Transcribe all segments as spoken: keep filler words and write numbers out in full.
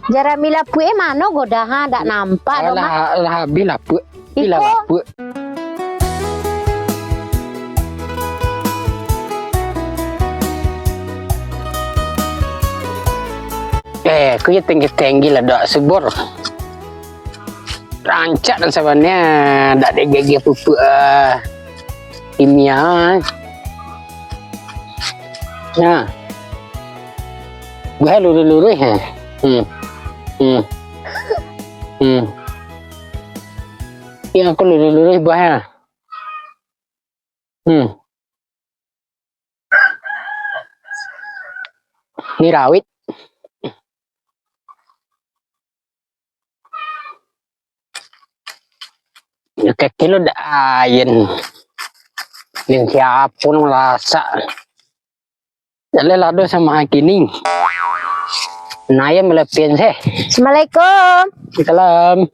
Jarami lapuak eh mano Goda ha? Dak nampak doh mah. Lah, lah habih lapuak. Iko. Iko lah lapuak. Eh, aku je tinggi-tinggi lah dak subur. Rancak dan sabannya dak ada gigi pupuk ah. Kimia. Nah. Gue lurus-lurus eh. Hmm. Hmm. Hmm. Yang aku lurus-lurus buahnya. Hmm. Ni rawit. Kaki lu dak ayen. Nin siapo nu malasak. Jaleh lado samo kini. Nah, ayen melepian seh. Assalamualaikum. Salam.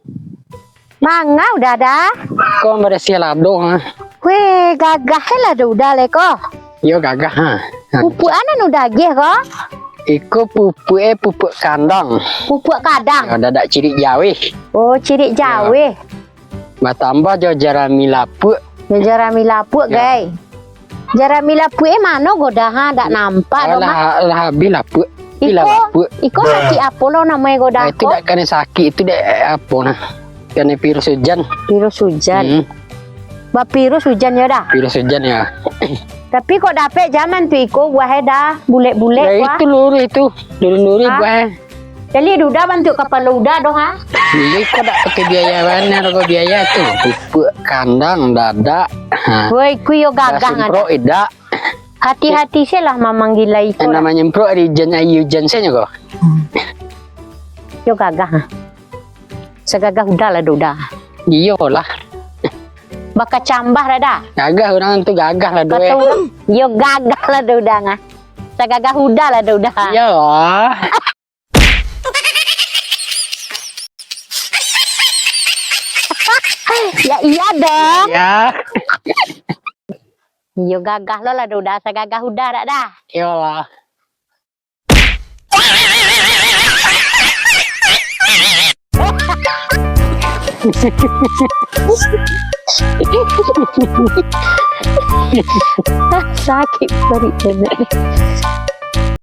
Manga Uda, Da? Ko barasiah lado ha. Weh, gagah eh lado Uda le ko. Iyo gagah ha. Ha. Pupuk anan Uda agiah ko? Iko pupuk eh pupuk kandang. Pupuk kadang. Yo, dadak cirik jaweh. Oh, cirik jaweh. Batambah jo jarami lapuak. Jo jarami lapuak, gai. Jarami lapuak eh mano Goda ha? Dak nampak doh mah. Lah, lah habih lapuak. Iko, iko sakik apo lo namo eh Goda ko? Itu dak kanai sakik, itu dak apo nah. Kanai virus hujan. Virus hujan. Hmm. Bavirus hujan yo Da? Virus hujan yo. Tapi kok dapek zaman tu iko buah eh Da, bulek-bulek. Yo itu lurus itu, lurus-lurus buah eh. Jadi Uda bantuak kapalo Uda doh ha? Iyo, kau dak pakai biaya bana, kau biaya tu. Pupuk kandang dadak. Ha. Woi, ku yo gagah ngada. Basimprok idak. Hati-hati se lah mamanggil lai ko. Namonyo nyemprok ari ujan, aia ujan se nyo ko. Yo gagah ha. Sagagah Uda lah Uda. Iyolah. Bakacambah lah Da. Gagah urang tu gagah lah doh. Kata urang, yo gagah lah Uda ngah. Sagagah Uda lah Uda. Iyo. Ya iya dong. Ya. Iyo gagah lo lah Uda, sagagah Uda dak Da? Iyolah. Sakik paruik.